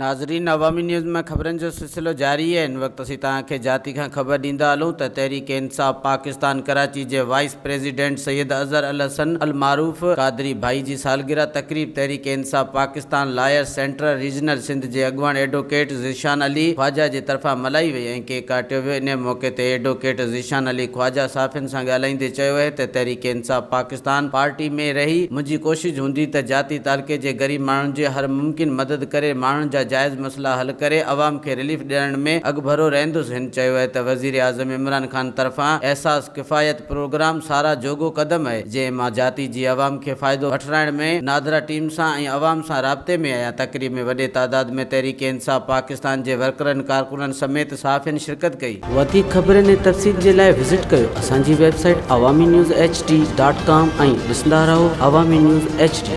ناظرين عوامي نيوز ۾ خبرن جو سلسلو جاري آهي هن وقت اسين توهان کي جاتي کان خبر ڏيندا هلون ته تحريڪ انصاف پاڪستان ڪراچي جي وائيس پريزيڊنٽ سيد اظهر الحسن المعروف قادري ڀائي جي سالگرهه تقريب Tehreek Insaf Pakistan lawyers central regional Sindh جي اڳواڻ ايڊووڪيٽ ذيشان علي خواجه جي طرفان ملهائي وئي ۽ ڪيڪ ڪاٽيو ويو انهي موقعي تي ايڊووڪيٽ ذيشان علي خواجه صحافين سان ڳالهائيندي چيو اهي ته تحريڪ انصاف پاڪستان پارٽي ۾ رهي منهنجي ڪوشش هوندي ته جاتي تعلقي جي غريب ماڻهن جي هر ممڪن مدد ڪري ماڻهن جا جائز مسئلا حل ڪري عوام کي رليف ڏيارڻ ۾ اڳڀرو رهندس هن چيو اهي ته وزيراعظم عمران خان طرفان احساس ڪفايت پروگرام ساراهه جوڳو قدم اهي جنهن مان جاتي جي عوام کي فائدو وٺرائڻ ۾ نادرا ٽيم سان ۽ عوام سان رابطي ۾ آهيان تقريب ۾ وڏي تعداد ۾ تحريڪ انصاف پاڪستان جي ورڪرن ڪارڪنن سميت صحافين شرڪت ڪئي. وڌيڪ خبرن ۽ تفصيل جي لاء وزٽ ڪيو اسان جي website Awami news H D dot com ۽ ڏسندا رهو عوامي نيوز ايڇ ڊي.